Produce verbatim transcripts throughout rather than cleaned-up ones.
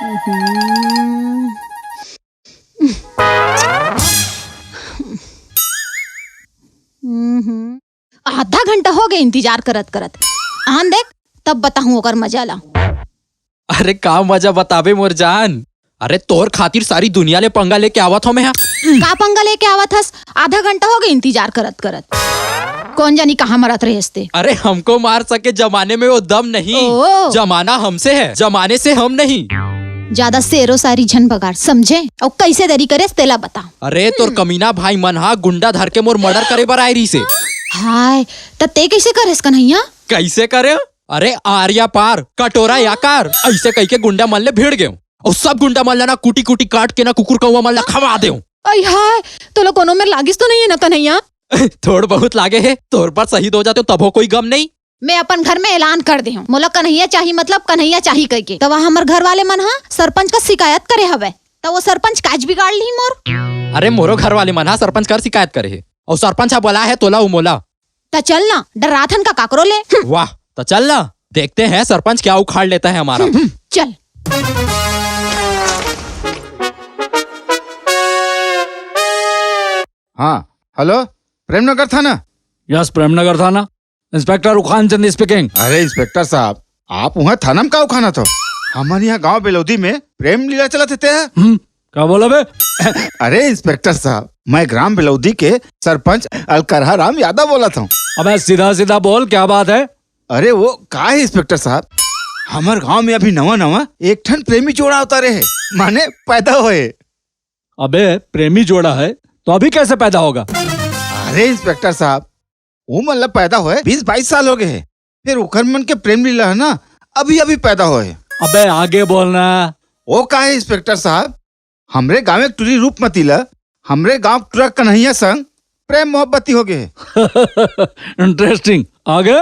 हम्म। हम्म। आधा घंटा हो गए इंतजार करत करत। आन देख, तब बताहूँ ओकर मजा ला। अरे का मजा बताबे मोर जान। अरे तोर खातिर सारी दुनिया ले पंगा लेके आवत हो मैं हा। का पंगा लेके आवत हस? आधा घंटा हो गए इंतजार करत करत। कौन जानी कहाँ मरत रहे हस ते। अरे हमको मार सके जमाने में वो दम नहीं। ओ। जमाना हमसे है, जमाने से हम नहीं। ज्यादा शेरो शायरी झन बगाड़, समझे? अउ कैसे देरी करेस तेला बता। अरे तोर कमीना भाई मन हा गुंडा धर के मोर मर्डर करे बर आए रहिसे। हाय, त ते कैसे करेस कन्हैया? कैसे करे? अरे आर या पार, कटोरा या कार, ऐसे कह के गुंडा मन ले भिड़ गेंव। अउ सब गुंडा मन ला ना कुटी कुटी काट के ना कुकुर कौवा मन ला खवा देंव। अई हाय, तोला कोनो में लागिस तो नहीं है ना कन्हैया? थोड़ बहुत लागे हे, तोर पर शहीद हो जातेंव तभो कोई गम नहीं। मैं अपन घर में ऐलान कर दे हूँ, मोला कन्हैया चाही, मतलब कन्हैया चाही कह के। तवा हमर घर वाले मन हा सरपंच का शिकायत करे हवे, त वो सरपंच काज बिगाड़ ली मोर। अरे मोरो घर वाले मन हा सरपंच कर शिकायत करे हे, अउ सरपंच हा बोला है तोला उ मोला। त चल ना, डराथन का काकरो ले। हम्म। वाह, त चल ना, देखते हैं सरपंच क्या उखाड़ लेता है हमारा। हम्म, चल। हाँ, हेलो, प्रेमनगर थाना। यस, प्रेमनगर थाना। इंस्पेक्टर उखान चंद स्पीकिंग। अरे इंस्पेक्टर साहब, आप उहाँ थाना में का उखानत हो? हमर यहाँ गांव बेलौदी में प्रेम लीला चलत हे ते ह? हम्म, का बोला बे? अरे इंस्पेक्टर साहब, मैं ग्राम बेलौदी के सरपंच अलकरहा राम यादव बोलत हूँ। अबे सीधा सीधा बोल, क्या बात है? अरे वो का है इंस्पेक्टर साहब, हमर गांव में अभी नवा नवा एक ठन प्रेमी जोड़ा उतारे हे, माने पैदा होए। अबे प्रेमी जोड़ा है तो अभी कैसे पैदा होगा? अरे इंस्पेक्टर साहब, वो मन ला पैदा होए बीस बाईस साल हो गए हे, फिर ओकर मन के प्रेम लीला है ना, अभी अभी पैदा होए हे। अबे आगे बोलना। वो का है इंस्पेक्टर साहब, हमरे गांव एक टुरी रूपमती ला हमरे गांव टुरा कन्हैया संग प्रेम मोहब्बती हो गए हे। इंटरेस्टिंग। आगे?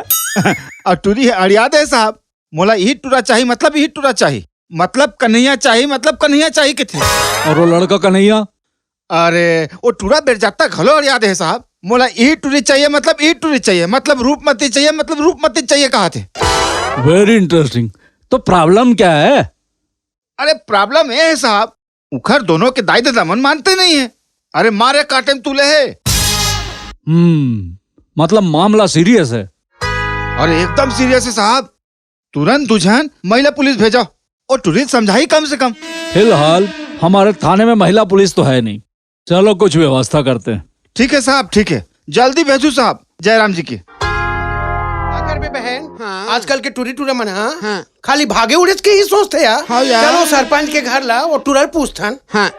अउ टुरी ह अड़िया दे साहब, मोला इही टुरा चाही, मतलब इही टुरा चाही, मतलब कन्हैया चाही, मतलब कन्हैया चाही कथे। अउ वो लड़का कन्हैया? अरे, वो टुरा बेरजाता घलो अड़िया दे हे साहब, मोला इही टुरी चाहिए, मतलब इही टुरी चाहिए, मतलब रूपमती चाहिए, मतलब रूपमती चाहिए कहत हे। Very interesting. तो प्रॉब्लम क्या है? अरे प्रॉब्लम ये है साहब, उखर दोनों के दाई ददा मन मानते नहीं है। अरे मारे काटे में तुले हे। हम्म, मतलब मामला सीरियस है। अरे एकदम सीरियस है साहब, तुरंत दू झन महिला पुलिस भेजो, वो टुरी ल समझाही कम से कम। फिलहाल हमारे थाने में महिला पुलिस तो है नहीं, चलो कुछ व्यवस्था करते हैं। ठीक है साहब, ठीक है, जल्दी भेजू साहब, जयराम जी की। का करबे बहन, हाँ। आजकल के टुरी टुरा मन हा हाँ। खाली भागे उड़ेच के ही सोचथे यार। हाँ यार। चलो सरपंच के घर ला वो टुरा ल पूछथन। हाँ।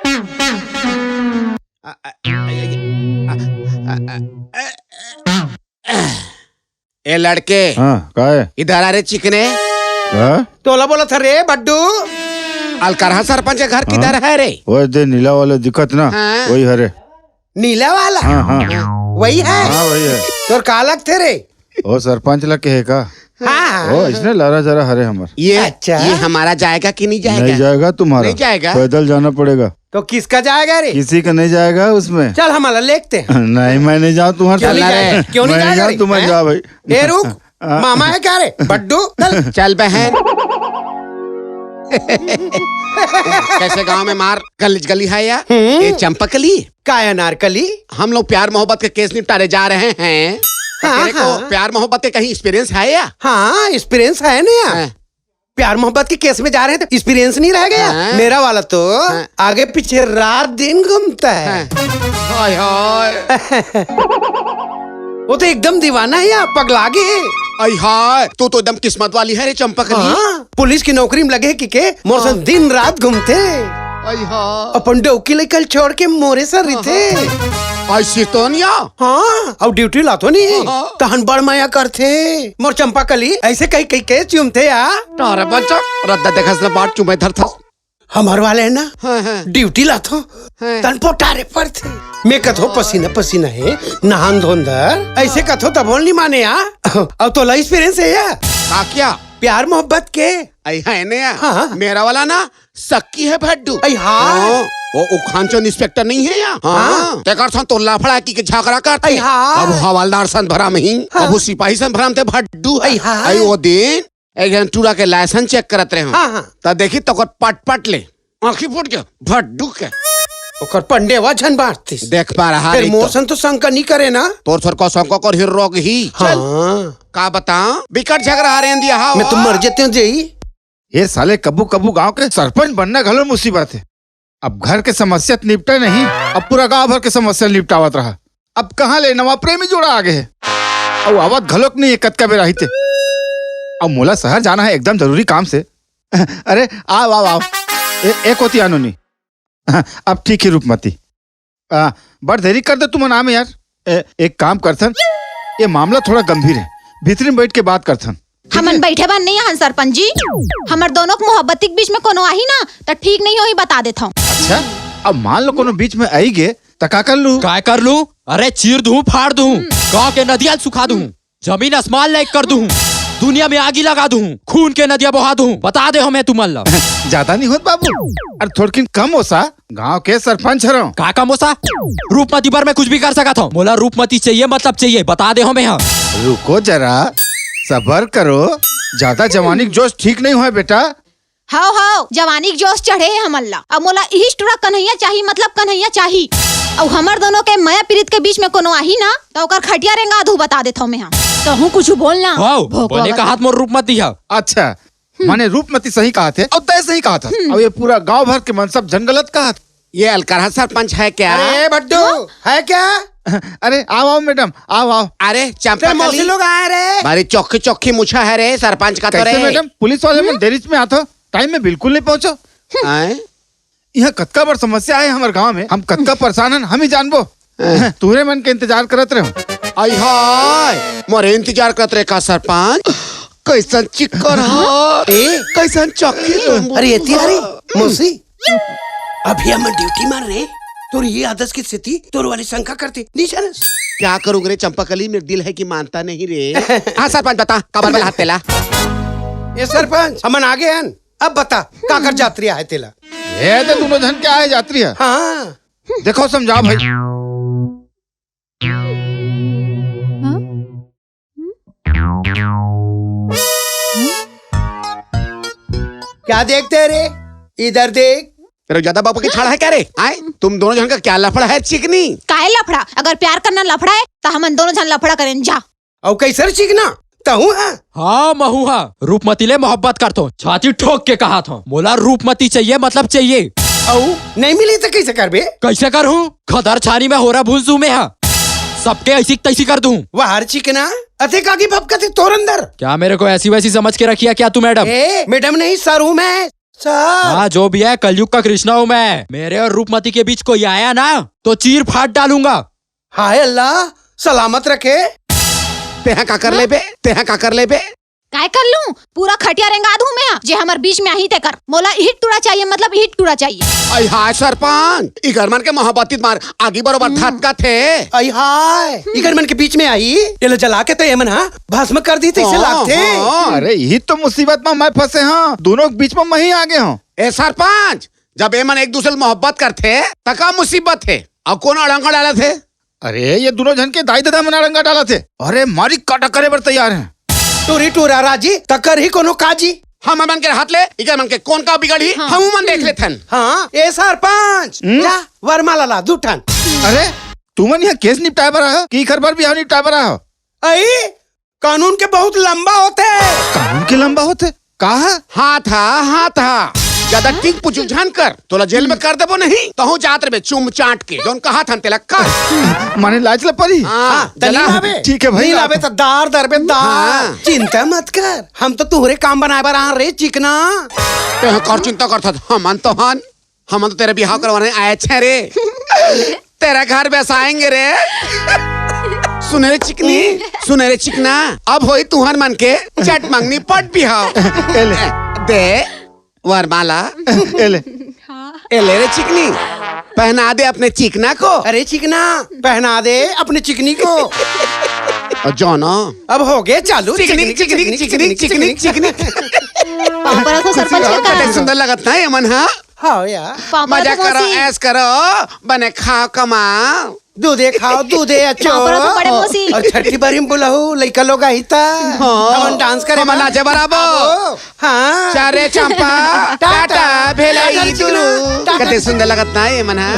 ए लड़के, हाँ, का है? इधर आ रे चिकने। हाँ? तोला बोलत हरे बड्डू। अलकरहा सरपंच के घर किधर है रे? वो दे नीला वाला दिखत ना, हाँ। वही हरे। नीला वाला? हाँ, हाँ। वही है? हाँ, वही है। तोर का लगथे रे? वो सरपंच ला कहे का? हाँ। वो इसने लारा जरा हरे हमर। ये, अच्छा। ये हमारा जाएगा कि नहीं जाएगा? नहीं जाएगा तुम्हारा। नहीं जाएगा? पैदल जाना पड़ेगा। तो किसका जाएगा रे? किसी का नहीं जाएगा उसमें। चल हमारा लेगते हैं। नहीं, मैं नहीं जाऊँ तुम्हारे साथ। क्यों नहीं जाएगा? क्यों नहीं जाएगा रे? तुम्हारे हैं? जा भाई। ए रुक, हाँ। मामा है क्या रे? बड्डू, चल। चल बहन। कैसे गांव में मार गली गली है या? हम्म। ये चंपकली? काय अनारकली? हम लोग प्यार मोहब्बत के केस निपटाने जा रहे हैं। हाँ, तेरे को हाँ। प्यार मोहब्बत के कहीं एक्सपीरियंस है या? हाँ, एक्सपीरियंस है ना यार। हाँ। प्यार मोहब्बत के केस में जा रहे हैं तो एक्सपीरियंस नहीं रह गया। हाँ। मेरा वाला तो हाँ। आगे पीछे रात दिन घूमता है। हाँ। हाय हाय। वो तो एकदम दीवाना है यार, पगला गए। आई हाय, तू तो एकदम किस्मत वाली है रे चंपकली। हाँ, पुलिस की नौकरी में लगे कि के मोर संग दिन रात घूमथे। आई हाय। अपन डौकी ले कल छोड़ के मोरे सर रहिथे। आई सितोनिया। हाँ, अउ ड्यूटी लाथो नी, हाँ। तहन बड़ मया करथे। मोर चंपा कली ऐसे कही कही के चूमथे या। तारे बच्चा, रद्दा देखस न बाट चूमे धरथस। हमर वाले है ना, हाँ, हाँ। ड्यूटी लाथो, हाँ। तन पोटारे पड़थे। मैं कथो पसीना पसीना है, नहान धोन धर, ऐसे कथो तभो ल नी माने या। अब तोला एक्सपीरियंस है या? का क्या? प्यार मोहब्बत के। आई है ने या? हाँ। मेरा वाला ना सक्की है भड्डू। आई हाँ। हाँ, वो उखानचंद इंस्पेक्टर नहीं है या? हाँ। हाँ। तेकर संग तो लाफड़ा की के झगड़ा करथे। आई हाँ। अब हवलदार संग भरम ही, हाँ। अब सिपाही संग भरम ते भड्डू है। आई हाँ। आई वो दिन एक झन टूरा के लाइसेंस चेक करत रहे हंव। हाँ, हाँ। त देखिस त ओकर पट पट ले आँखी फूट के, भड्डू के। ओकर पंडेवा झन बांटतिस। देख पा रहा फिर नहीं तो। मोर सन तो शंका नहीं करे ना। तोर सर का शंका कर हिर रोग ही। हाँ। चल, का बताओं, बिकट झगड़ा हरे इंदिया हा। मैं तो मर जाते हूँ जेई। ये साले कब्बू कब्बू गांव के सरपंच बनना घलो मुसीबत हे। अब घर के समस्या त निपटा नहीं, अब पूरा गांव भर के समस्या निपटावत रहा। अब कहाँ ले नवा प्रेमी जोड़ा आगे हे। अउ आवत घलोक नहीं हे, कतका बेर आही ते। अब मोला शहर जाना हे एकदम जरूरी काम से। अरे, आव, आव, आव। ए, ए कोती आनो नी। हाँ, अब ठीक हे रूपमती। आ, बड़ देरी कर दे तुमन आमे यार। ए, एक काम करथन, ये मामला थोड़ा गंभीर हे, भीतरी में बैठ के बात करथन। हमन बइठे बर नइ आहन सरपंच जी। हमर दोनों के मोहब्बती के बीच में कोनो आही ना, त ठीक नइ होही, बता देथंव। अच्छा, अब मान लो कोनो बीच में आइगे, त का कर लू? काय कर लू? अरे चीर दूं, फाड़ दूं, गांव के नदिया ल सुखा दूं, जमीन आसमान ल एक कर दूं, दुनिया में आगी लगा दूं, खून के नदिया बहा दूं, बता देहंव मैं तुमन ला। ज्यादा नइ होत बाबू? अरे थोड़किन कम ओसा। गांव के सरपंच हरंव। का काम ओसा? रूपमती बर मैं कुछ भी कर सकत हंव। मोला रूपमती चाहिए, मतलब चाहिए, बता देहंव मैं हा। रुको जरा, सबर करो, ज्यादा जवानी के जोश ठीक नइ होय बेटा। हव, हव, जवानी के जोश चढ़े हे हमन ला। अब मोला इही टूरा कन्हैया चाही, मतलब कन्हैया चाही। अउ हमर दोनों के मया पीरित के बीच में कोनो आही ना, त ओकर खटिया रेंगा दूं, बता देथंव मैं हा। तहूं कुछ बोल ना। हव, भोकवा बने बता। कहात मोर रूपमती हा। अच्छा, माने रूपमती सही कहाथे अउ तैं सही कहाथस। अउ ये पूरा गांव भर के मन सब झन गलत कहाथे। ये अलकरहा सरपंच हे का? अरे भड्डू, हे का? अरे आव, आव मैडम, आव, आव। अरे चंपा मौसी लोग आए रे। भारी चोखी चोखी मुछा हे रे सरपंच का तो रे। मैडम, पुलिस वाले मन देरी में आथव, टाइम में बिल्कुल नइ पहुंचव। आए? इहाँ कतका बड़ समस्या हे हमर गांव में, हम कतका परेशान हन, हम ही जानबो। तुहरे मन के इंतजार करत रहे हंव। आई हाय, मोरे इंतजार करत रहे का सरपंच? कैसन चिक्कर हा? ए? कैसन चक्की तुम? अरे, एती आ रे, मौसी। अभी हमन ड्यूटी मार रहे, तोर ये आदत के सेती तोर वाली शंका करते, नहीं जानस? क्या करूं रे चंपाकली, मेरे दिल है कि मानता नहीं रे। हाँ सरपंच, बता, काबर बलात हे तेला? ए सरपंच, हमन आगे हन, अब बता, काकर जात रिहा हे तेला? ये तो दोनों झन के आए जात रिहा हे। हाँ। देखो, समझाओ भाई। क्या देखते रे? इधर देख। तेरे ज्यादा बाबू की छाड़ा है क्या रे? आए, तुम दोनों जन का क्या लफड़ा है चिकनी? काहे लफड़ा? अगर प्यार करना लफड़ा है, त हमन दोनों झन लफड़ा करेन, जा। अउ कैसे रे चिकना? तहूं हा? हाँ, महूं हा। रूपमती ले मोहब्बत करथों। छाती ठोक के कहाथों, मोला रूपमती चाहिए, मतलब चाहिए। अउ नहीं मिली त कैसे करबे? कैसे करहूं? खदर छानी में होरा भूंज दूं मैं हा। सबके ऐसी तैसी कर दूं। वाह रे चिकना, अतेक आगी भभकथे तोर अंदर। क्या मेरे को ऐसी वैसी समझ के रखी है क्या तू मैडम? ए, मैडम नहीं, सर हूं मैं, सर। हाँ, जो भी है, कलयुग का कृष्णा हूं मैं। मेरे और रूपमती के बीच कोई आया ना, तो चीर फाड़ डालूंगा। हाय अल्लाह, सलामत रखे। तेहा का कर लेबे? तेहा का कर लेबे? काय कर लूं? पूरा खटिया रेंगा दूं मैं, जे हमर बीच में आही तेकर। मोला इही टूरा चाहिए, मतलब इही टूरा चाहिए। आई हाय सरपंच, इकर मन के मोहब्बती मार आगी बरोबर धधकाथे। आई हाय, इकर मन के बीच में आही, एला जला के त एमन हा भस्म कर दी, तइसे हाँ, लागथे। हाँ। अरे, इही तो मुसीबत में मैं फंसे हंव, दोनों के बीच में मैं ही आगे हंव। ए सरपंच, जब एमन एक दूसरे ले मोहब्बत करथे, त का मुसीबत हे? अउ कोन अड़ंगा डालथे? अरे, ये दोनों झन के दाई ददा मन अड़ंगा डालथे। अरे, मारी काटा करे बर तैयार हे। टूरी टूरा राजी, तकर ही कोनो काजी। हमर मन के हाथ ले, इकर मन के कोन का बिगड़ही, हाँ। हमू मन देख लेथन। हाँ, ए सरपंच, हम्म? जा, वरमाला ला, दू ठन। अरे, तुमन इहाँ केस निपटाए बर आए हो कि इकर बर बिहाव निपटाए बर आए हो? अई, कानून के बहुत लंबा होथे। कानून के लंबा होथे? का? हाथ हा, हाथ हा। ज्यादा टिंग पुचुक झन कर, तोला जेल में कर देबो नहीं, तहूं जात रहिबे चुम चाट के, जौन कहाथन तेला कर। माने लाज ल परी? हाँ, हाँ, त नहीं लाबे। ठीक है भाई, नहीं लाबे त दार दरबे दार। हाँ। चिंता मत कर, हम तो तुहरे काम बनाए बर आन रे चिकना। तेहा कर चिंता करथस, हमन तो हन। हमन तो तेरा बिहाव करवाने आए छे रे। तेरा घर बसाएंगे रे। सुने रे चिकनी, सुने रे चिकना, अब होई तुहर मन के चट मंगनी पट बिहाव। ए ले। दे वरमाला। ए ले। ए ले रे चिकनी, पहना दे अपने चिकना को। अरे चिकना, पहना दे अपने चिकनी को। अउ जाना। अब हो गए चालू। चिकनी, चिकनी, चिकनी, चिकनी, चिकनी। पाँव परत हों सरपंच के। बड़े सुंदर लगत ना ये मन, हाँ? हाँ यार। पाँव परत हों मजा करो, मौसी। ऐश करो, बने खाओ कमाओ। दूधे खाओ, दूधे अच्छो। चौपरा तो बड़े मौसी। अउ छट्ठी बारी में बुलाहू, लइका लोग आही त। हाँ। हमन डांस करे हमन बर। नाचे बर आबो। आबो। हाँ। चारे चंपा, टाटा, भेलाई टाटा, दुरु। टाटा। कते सुंदर लगत ना ये मन हा।